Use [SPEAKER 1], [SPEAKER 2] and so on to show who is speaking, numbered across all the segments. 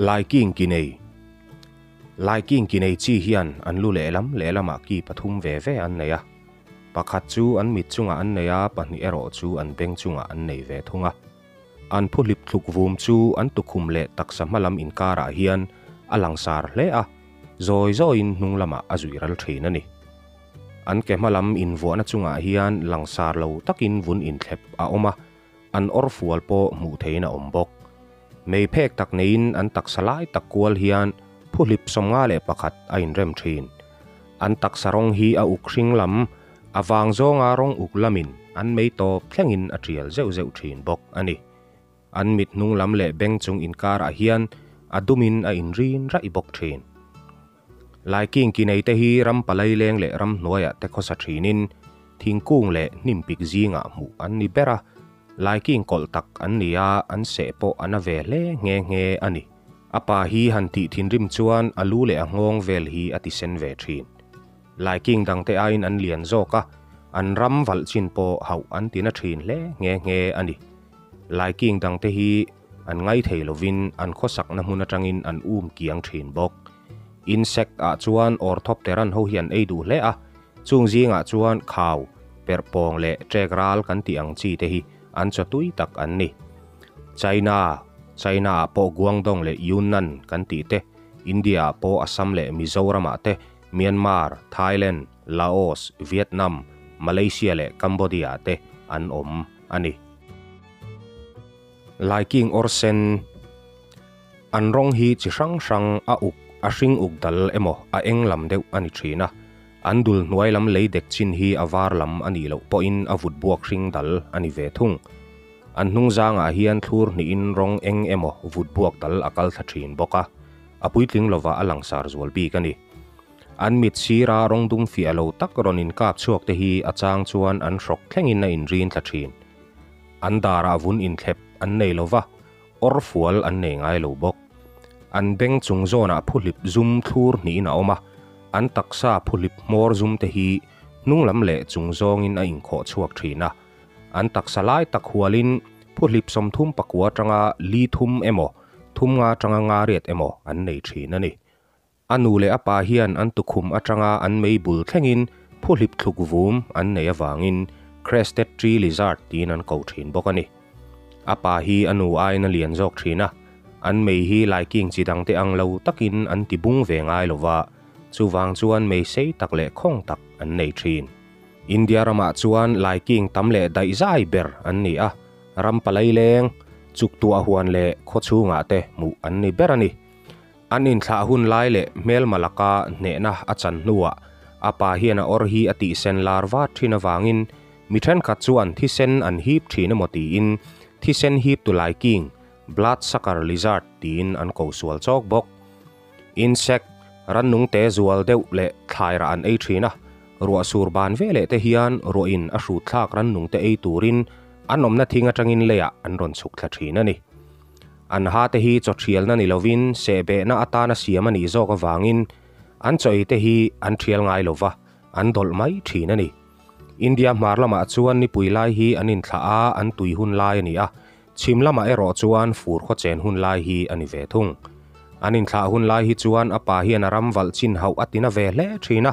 [SPEAKER 1] Laiking ki nei Laiking ki nei chi hian an lu lehlam lehlamah ki pathum ve ve an nei a. Pakhat chu an mit chungah an nei a, pahnih erawh chu an beng chungah an nei ve thung a. An phuhlip thluk vum chu an tukhum leh taksa hmalam inkarah hian a langsar hle a, zawi zawiin hnung lamah a zuih ral thin a ni. An ke hmalam invuahna chungah hian langsar lo takin vun inthlep a awm a, an awr fual pawh hmuh theihin a awm bawk. Mei phek tak neiin an taksa lai tak kual hian phuhlip 51 a inrem thin. An taksa rawng hi a uk hring lam, a vang zawnga rawng uk lamin an mei tawp thlengin a tial zeuh zeuh thin bawk a ni. An mit hnung lam leh beng chung inkarah hian a dumin a inrin raih bawk thin. Laiking ki neite hi ram palai leng leh ram hnuaiah te khawsa thinin thingkung leh hnim pik zingah hmuh an ni ber a, Laiking kawlh tak an ni a, an seh pawh a na ve hle nghe nghe a ni. A pa hi han tih thinrim chuan a lu leh a nghawng vel hi a ti sen ve thin. Laiking dangte aiin an lian zawk a, an ram valh chin pawh hauh an ti na thin hle nghe nghe a ni. Laiking dangte hi an ngai thei lovin an khawsakna hmun atangin an um kiang thin bawk. Insect ah chuan Orthopteran ho hi an ei duh hle a, chung zingah chuan khau, perhpawng leh trek ral kan tih ang chi te hi an chaw tui tak an ni. China, China ah pawh Guangdong leh Yunnan kan tih te, India ah pawh Assam leh Mizoram ah te, Myanmar, Thailand, Laos, Vietnam, Malaysia leh Cambodia ah te an awm a ni. Laiking awr sen, An rawng hi chi hrang hrang a uk, a hring uk dal emaw a eng lam deuh a ni thin a. An dul hnuai lam lei dek chin hi a var lam a nih loh pawhin a vut buak hring dal a ni ve thung. An hnung zangah hian thlur hnihin rawng eng emaw vut buak dal a kal thla thin bawk a, a puitling lova a langsar zual bik a ni. An mit sira rawng dum fiah lo tak rawn inkap chhuak te hi a chang chuan an hrawk thlengin a inrin thla thin. An darah vun inthlep an nei lova, awr fual an nei ngai lo bawk. An beng chung zawnah phuhlip zum thlur hnihin a awm a, an taksa phuhlip hmawr zum te hi hnung lam leh chung zawngin a inkhawh chhuak thin a. An taksa lai tak hualin phuhlip 39 atanga li thum emaw, thum nga atanga nga riat emaw an nei thin a ni. A nu leh a pa hian an tukhum atanga an mei bul thlengin phuhlip thluk vum an neih avangin Crested Tree Lizard tiin an ko thin bawk a ni. A pa hi a nu aiin a lian zawk thin a, an mei hi laiking chi dangte ang lo takin an ti bung ve ngai lo va, chuvang chuan mei sei tak leh khawng tak an nei thin. India ramah chuan laiking tam leh daihzai ber an ni a, ram palai leng, chuktuah huan leh khawchhungah te hmuh an ni ber a ni. An inthlah hun lai leh hmelma laka hnehna a chan hnuah a pa hian a awr hi a tihsen lar vat thin avangin mi thenkhat chuan thisen an hip thin emaw tiin thisen hip tu lai king, blood sucker lizard, tiin an ko sual chawk bawk. Insect, rannung te zual deuh leh thlai rah an ei thin a, ruah sur ban veleh te hian ruahin a hrut thlak rannung te ei turin an awmna thing atangin leiah an rawn chhuk thla thin a ni. An ha te hi chaw thialna ni lovin sehbehna atana siam a nih zawk avangin an chaw ei te hi an thial ngai lova, an dawlh mai thin a ni. India hmar lamah chuan nipui lai hi an inthlah a, an tui hun lai a ni a, chhim lamah erawh chuan fur khawchen hun lai hi a ni ve thung. An inthlah hun lai hi chuan a pa hian a ram valh chin hauh a tina ve hle thin a,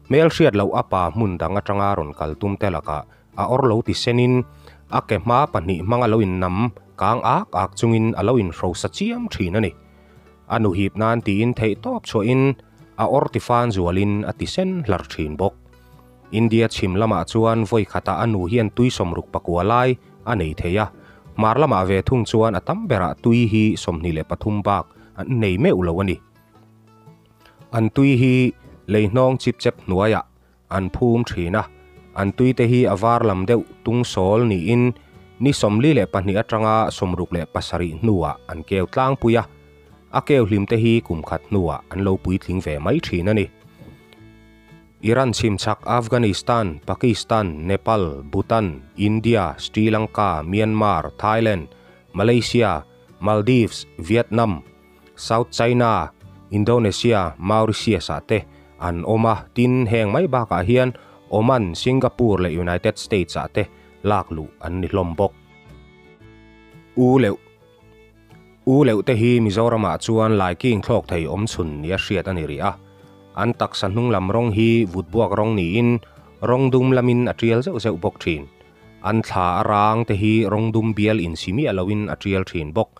[SPEAKER 1] hmelhriat loh a pa hmun dang atanga rawn kal tum te lakah A awr lo ti senin a ke hma pahnih hmang a lo innam kang ak ak chungin a lo inhrosa chiam thin a ni. A nuhip nan tiin theih tawp chhuahin a awr ti fan zualin a ti sen hlar thin bawk. India chhim lamah chuan vawi khatah a nu hian tui 69 lai a nei thei a, hmar lamah ve thung chuan a tam berah tui hi 23 bak an nei meuh lo a ni. An tui hi leihnawng chip chep hnuaiah An phum thin a, an tuite hi a var lam deuh tung sawl niin ni 42 atanga 67 hnuah an keu tlangpui a, a keu hlimte hi kum khat hnuah an lo puitling ve mai thin a ni. Iran chhimchhak Afghanistan, Pakistan, Nepal, Bhutan, India, Sri Lanka, Myanmar, Thailand, Malaysia, Maldives, Vietnam, South China, Indonesia, Mauritius ah te an awm a, tin heng mai bakah hian Oman, Singapore leh United States ah te lak luh an ni hlawm bawk. U leuh. U leuh te hi Mizoramah chuan laiking thlawk thei awm chhun nia hriat a ni rih a. An taksa hnung lam rawng hi vutbuak rawng niin rawng dum lamin a tial zeuh zeuh bawk thin. An thla a rang te hi rawng dum bial insi miah loin a tial thin bawk.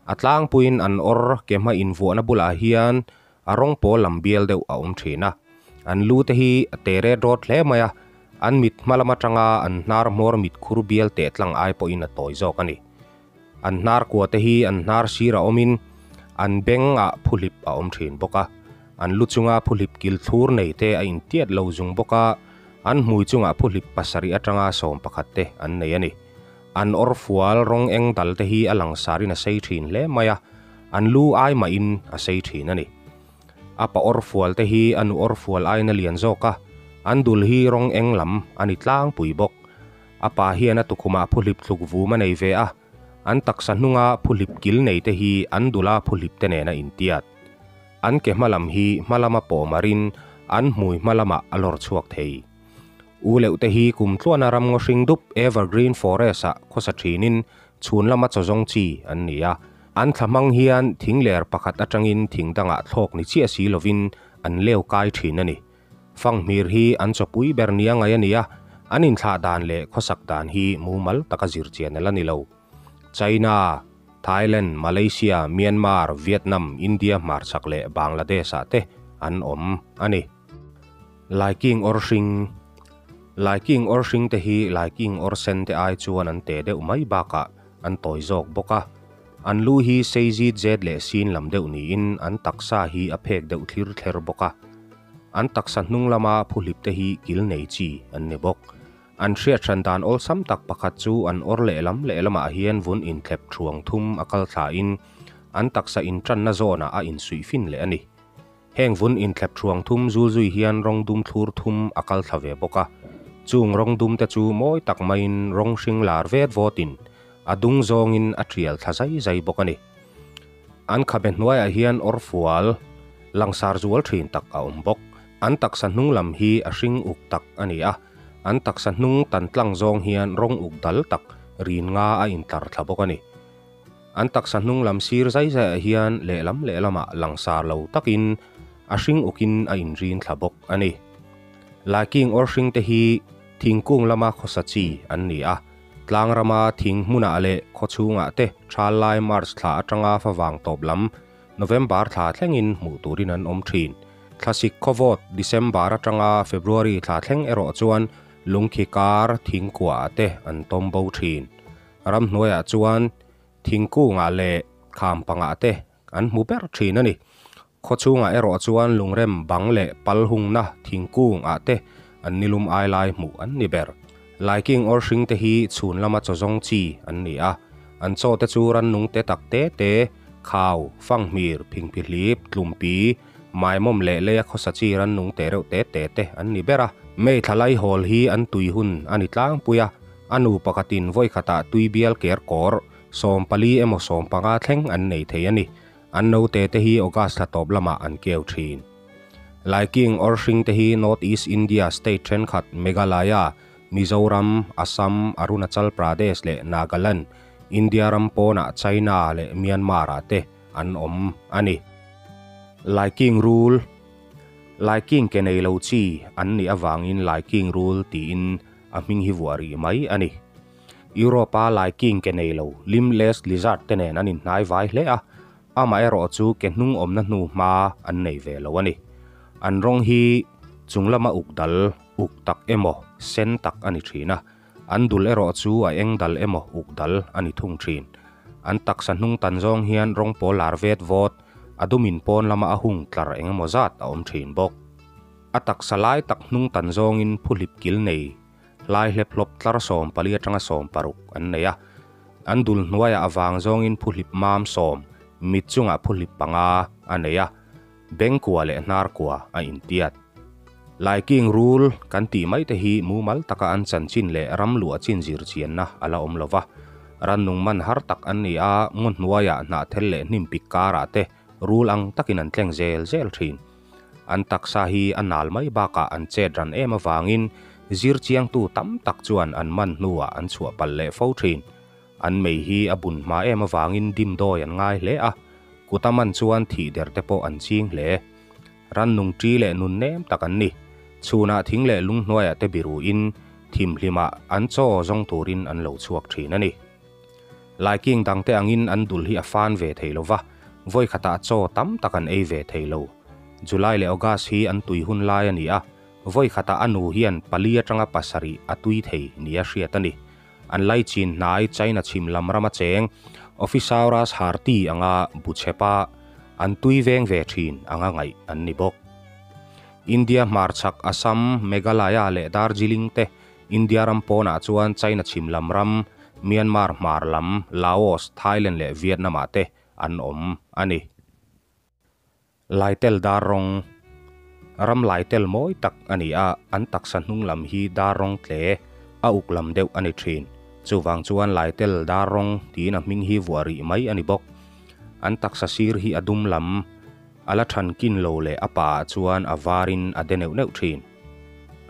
[SPEAKER 1] A tlangpuiin an awr ke hma invuahna bulah hian a rawng pawl lam bial deuh a awm thin a. An lu te hi a te ret rawt hle mai a, an mit hma lam atanga an hnar hmawr mit khur bial teh tlang ai pawhin a tawi zawk a ni. An hnar kua te hi an hnar sir a awmin an beng ah phuhlip a awm thin bawk a. An lu chunga phuhlip kil thlur nei te a intiat lo zung bawk a, an hmui chungah phuhlip pasarih atanga 11 te an nei a ni. An awr fual rawng eng dal te hi a langsarin a sei thin hle mai a, an lu ai mahin a sei thin a ni. A pa awr fual te hi a nu awr fual aiin a lian zawk a, an dul hi rawng eng lam a ni tlangpui bawk. A pa hian a tukhumah phuhlip thluk vum a nei ve a, an taksa hnunga phuhlip kil nei te hi an dula phuhlip te nen a intiat. An ke hma lam hi hma lama pawh marin an hmui hma lamah a lawr chhuak thei. U leuh te hi kum tluana ram ngaw hring dup evergreen forest ah khawsa thinin chhun lama chaw zawng chi an ni a. An thla hmang hian thing ler pakhat atangin thing dangah thlawk ni chiah si lovin an leu kai thin a ni. Fanghmir hi an chawpui ber nia ngai a ni a, an inthlah dan leh khawsak dan hi mumal taka zir chian a la ni lo. China, Thailand, Malaysia, Myanmar, Vietnam, India hmarchhak leh Bangladesh ah te an awm a ni. Laiking awr hring Laiking awr hring te hi laiking awr sen te ai chuan an te deuh mai bakah an tawi zawk bawk a. An lu hi sei zit zet leh sin lam deuh niin an taksa hi a phek deuh thlir thler bawk a. An taksa hnung lama phuhlip te hi kil nei chi an ni bawk. An hriat hran dan awlsam tak pakhat chu an awr lehlam lehlamah hian vun inthlep thuang thum a kal thlain an taksa intanna zawnah a insuih fin leh a ni. Heng vun inthlep thuang thum zul zui hian rawng dum thlur thum a kal thla ve bawk a. Chung rawng dum te chu mawi tak maiin rawng hring lar vet vawtin a dung zawngin a tial thla zai zai bawk a ni. An khabe hnuaiah hian awr fual langsar zual thin tak a awm bawk. An taksa hnung lam hi a hring uk tak a ni a, an taksa hnung tan tlang zawng hian rawng uk dal tak rin nga a intlar thla bawk a ni. An taksa hnung lam sir zai zaiah hian lehlam lehlamah langsar lo takin a hring ukin a inrin thla bawk a ni. Laiking awr hring te hi thingkung lama khawsa chi an ni a, tlang rama thing hmunah leh khaw chhungah te thal lai March thla atanga favang tawp lam November thla thlengin hmuh turin an awm thin. Thlasik khawvawt December atanga February thla thleng erawh chuan lungkhi kar thingkuaah te an tawm bo thin. Ramhnuaiah chuan thingkungah leh kham pangah te an hmu ber thin a ni. Khaw chhungah erawh chuan lungrem bang leh pal hungna thingkungah te an nilum ai lai hmuh an ni ber. Laiking awr hring te hi chhun lama chaw zawng chi an ni a, an chaw te chu rannung te tak te te, khau, fanghmir, phingphihlip, tlumpi, maimawm leh leia khawsa chi rannung te reuh te te te an ni ber a. May thla laihawl hi an tui hun a ni tlangpui a, A nu pakhatin vawi khatah tui bial ker kawr 14 emaw 15 thleng an nei thei a ni. An note te hi August thla tawp lamah an keu thin. Laiking awr hring te hi North East India state thenkhat Meghalaya, Mizoram, Assam, Arunachal Pradesh leh Nagaland, India ram pawnah China leh Myanmar ah te an awm a ni. Laiking rul Laiking ke nei lo chi an nih avangin Laiking rul tiin A hming hi vuah rih mai a ni. Europe-a laiking ke nei lo, limbless lizard te nen an inhnai vai hle a, amaherawh chu ke hnung awmna hnu hma an nei ve lo a ni. An rawng hi chung lama uk dal, uk tak emaw, sen tak a ni thin a, an dul erawh chu a eng dal emaw uk dal a ni thung thin. An taksa hnung tan zawng hian rawng pawl lar vet vawt, a dumin pawn lama a hung tlar eng emaw zat a awm thin bawk. A taksa lai tak hnung tan zawngin phuhlip kil nei lai hlep hlawp tlar 14 atanga 16 an nei a. An dul hnuaiah a vang zawngin phuhlip mam 10, mit chungah phuhlip panga a nei a, bengkua leh hnarkua a intiat. Laiking rul kan tih mai te hi mumal taka an chanchin leh ram luah chin zir chianna a la awm lova. Rannung man har tak an ni a, ngaw hnuaiah hnahthel leh hnim pik karah te rul ang takin an tleng zel zel thin. An taksa hi a nal mai bakah an chet ran em avangin zir chiangtu tam tak chuan an man hnuah an chhuah palh leh fo thin. An mei hi a bun hma em avangin dimdawi an ngai hle a, kuta man chuan thih der te pawh an ching hle. Rannung ṭi leh nun nem tak an ni. Chhunah thing leh lung hnuaiah te biruin thimhlimah an chaw zawng turin an lo chhuak ṭhin a ni. Laiking dangte angin an dul hi a fan ve thei lo va, vawi khatah chaw tam tak an ei ve thei lo. July leh August hi an tui hun lai a ni a, vawi khatah a nu hian pali atanga pasarih a tui thei nia hriat a ni. An laichin hnai China chhim lam rama cheng Ophisaurus harti anga bu chhepa an tui veng ve thin anga ngaih an ni bawk. India hmarchhak Assam, Meghalaya leh Darjeeling te India ram pawnah chuan China chhim lam ram, Myanmar hmar lam, Laos, Thailand leh Vietnam ah te an awm a ni. Laitel dar rawng, Ram laitel mawi tak a ni a, an taksa hnung lam hi dar rawng tle, a uk lam deuh a ni thin. Chuvang chuan laitel dar rawng tiin a hming hi vuah rih mai a ni bawk. An taksa sir hi a dum lam, a la than kin lo leh a pa ah chuan a varin a de neuh neuh thin.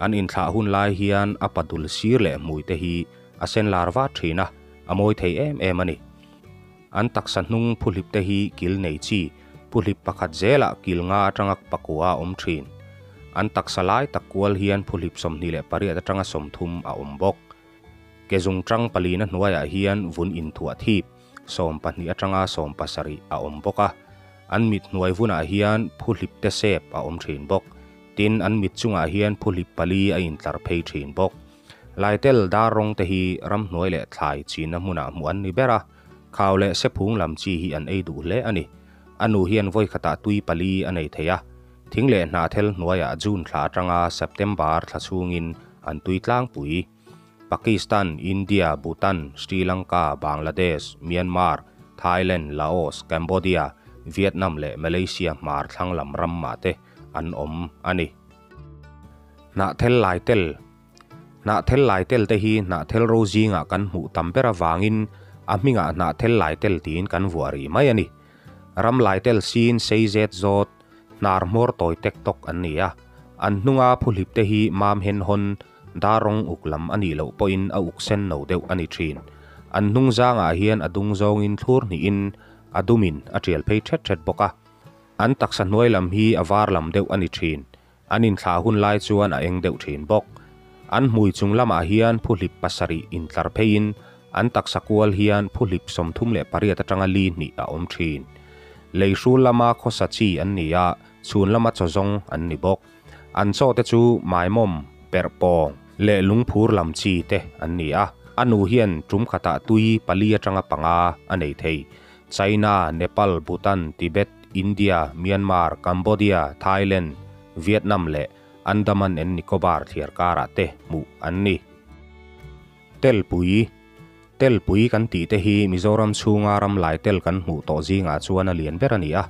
[SPEAKER 1] An inthlah hun lai hian a pa dul sir leh hmui te hi a sen lar vat thin a, a mawi thei em em a ni. An taksa hnung phuhlip te hi kil nei chi, phuhlip pakhat zelah kil nga atanga pakua a awm thin. An taksa lai tak kual hian phuhlip 28 atanga 30 a awm bawk. Ke zungtang palina hnuaiah hian vun inthuah thip, 12 atanga 17 a awm bawk a. An mit hnuai vunah hian phuhlip te sep a awm thin bawk. Tin, an mit chungah hian phuhlip pali a intlar phei thin bawk. Laitel dar rawng te hi ramhnuai leh thlai chinna hmunah hmuh an ni ber a, khau leh sephung lam chi hi an ei duh hle a ni. A nu hian vawi khatah tui pali a nei thei a, thing leh hnahthel hnuaiah June thla atanga September thla chhungin an tui tlangpui. Pakistan, India, Bhutan, Sri Lanka, Bangladesh, Myanmar, Thailand, Laos, Cambodia, Vietnam leh Malaysia hmar thlang lam ram mah te an awm a ni. Hnahthel laitel Hnahthel laitel te hi hnahthel ro zingah kan hmuh tam ber avangin a hmingah hnahthel laitel tiin kan vuah rih mai a ni. Ram laitel siin sei zet zawt, hnar hmawr tawi tek tawk an ni a. An hnunga phuhlip te hi mam hen hawn, dar rawng uk lam a nih loh pawhin a uk sen no deuh a ni thin. An hnung zangah hian a dung zawngin thlur hnihin a dumin a tial phei thet thet bawk a. An taksa hnuai lam hi a var lam deuh a ni thin. An inthlah hun lai chuan a eng deuh thin bawk. An hmui chung lamah hian phuhlip pasarih intlar pheiin an taksa kual hian phuhlip 38 atanga li hnih a awm thin. Lei hrul lama khawsa chi an ni a, chhun lama chaw zawng an ni bawk. An chaw te chu maimawm, perhpawng leh lungphur lam chi te an ni a. A nu hian tum khatah tui pali atanga panga a nei thei. China, Nepal, Bhutan, Tibet, India, Myanmar, Cambodia, Thailand, Vietnam leh Andaman and Nicobar thliar karah te hmuh an ni. Telpui Telpui kan tih te hi Mizoram chhunga ram lai tel kan hmuh tawh zingah chuan a lian ber a ni a.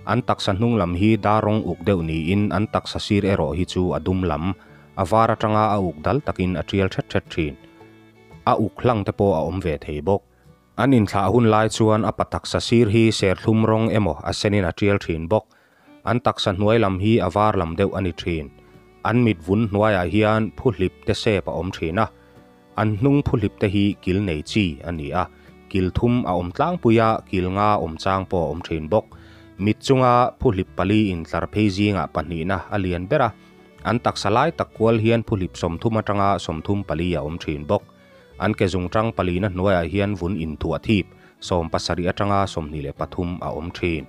[SPEAKER 1] An taksa hnung lam hi dar rawng uk deuh niin an taksa sir erawh hi chu a dum lam, a var atanga a uk dal takin a tial thet thet thin. A uk hlang te pawh a awm ve thei bawk. An inthlah hun lai chuan a pa taksa sir hi serthlum rawng emaw a senin a tial thin bawk. An taksa hnuai lam hi a var lam deuh a ni thin. An mit vun hnuaiah hian phuhlip te sep a awm thin a. An hnung phuhlip te hi kil nei chi a ni a, kil thum a awm tlangpui a, kil nga awm chang pawh a awm thin bawk. Mit chunga phuhlip pali intlar phei zingah pahnihna a lian ber a. An taksa lai tak kual hian phuhlip 30 atanga 34 a awm thin bawk. An ke zungtang palina hnuaiah hian vun inthuah thip 17 atanga 23 a awm thin.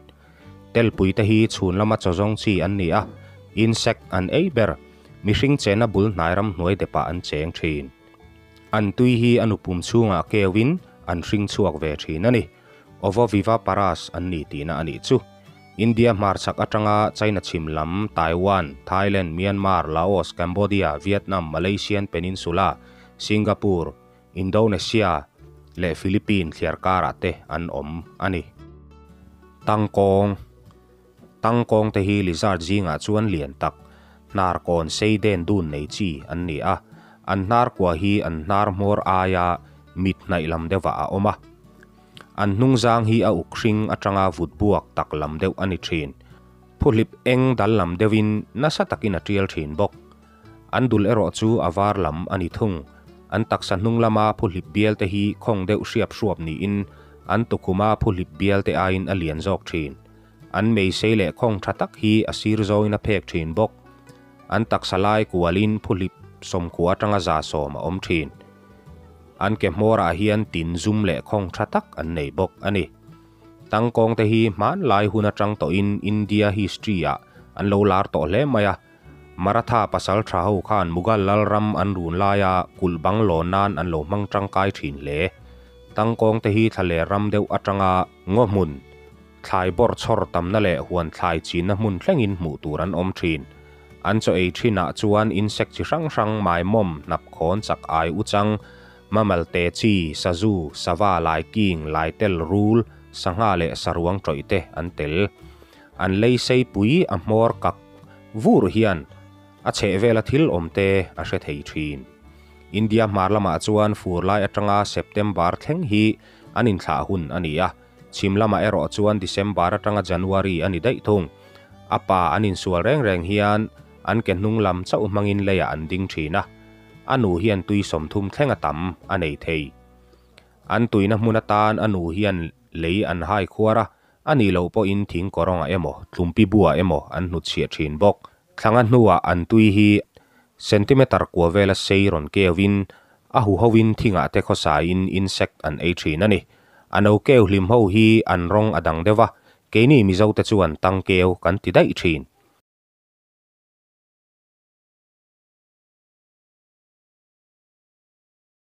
[SPEAKER 1] Telpui te hi chhun lama chaw zawng chi an ni a, insect an ei ber, mihring chena bul hnai ram hnuai depah an cheng thin. An tui hi a nupum chhungah keuin an hring chhuak ve thin a ni. Ovoviviparous an ni tihna a nih chu. India hmarchhak atanga China chhim lam, Taiwan, Thailand, Myanmar, Laos, Cambodia, Vietnam, Malaysian Peninsula, Singapore, Indonesia leh Philippine thliar karah te an awm a ni. Tangkawng Tangkawng te hi lizard zingah chuan lian tak, hnar kawn sei den dun nei chi an ni a. An hnar kua hi an hnar hmawr aia mit hnaih lam deuhah a awm a. An hnung zang hi a uk hring atanga vut buak tak lam deuh a ni thin. Phuhlip eng dal lam deuhin nasa takin a tial thin bawk. An dul erawh chu a var lam a ni thung. An taksa hnung lama phuhlip bial te hi khawng deuh hriap hruap niin an tukhuma phuhlip bial te aiin a lian zawk thin. An mei sei leh khawng tha tak hi a sir zawngin a phek thin bawk. An taksa lai kualin phuhlip sawmkua atanga 110 a awm thin. An ke hmawrah hian tin zum leh khawng tha tak an nei bawk a ni. Tangkawng te hi hmanlai hun atang tawhin India history ah an lo lar tawh hle mai a. Maratha pasal tha ho khan Mughal lalram an run laia kulh bang lawn nan an lo hmang tangkai thin hle. Tangkawng te hi thlaler ram deuh atanga ngaw hmun, thlai bawrh chhawr tamna leh huan thlai chinna hmun thlengin hmuh tur an awm thin. An chaw ei thinah chuan insect chi hrang hrang, maimawm, hnapkhawn, chak ai uchang, Mamal te chi, sazu, sava, laiking, laitel, rul, sangha leh saruang tawih te an tel. An lei sei pui a hmawr kak vur hian a chhehvela thil awm te a hre thei thin. India hmar lamah chuan fur lai atanga September thleng hi an inthlah hun a ni a, chhim lamah erawh chuan December atanga January a ni daih thung. A pa an insual reng reng hian an ke hnung lam chauh hmangin leiah an ding thin a. A nu hian tui 30 thleng a tam a nei thei. An tuina hmun atan a nu hian lei an hai khuar a, a nih loh pawhin thing kawrawngah emaw, tlumpi buah emaw an hnutchhiah thin bawk. Thlanga hnuah an tui hi centimeter kua vela sei rawn keuin a huhoin thingah te khawsain insect an ei thin a ni. A no keu hlim ho hi an rawng a dang deuh a, keini Mizote chuan tangkeu kan ti daih thin.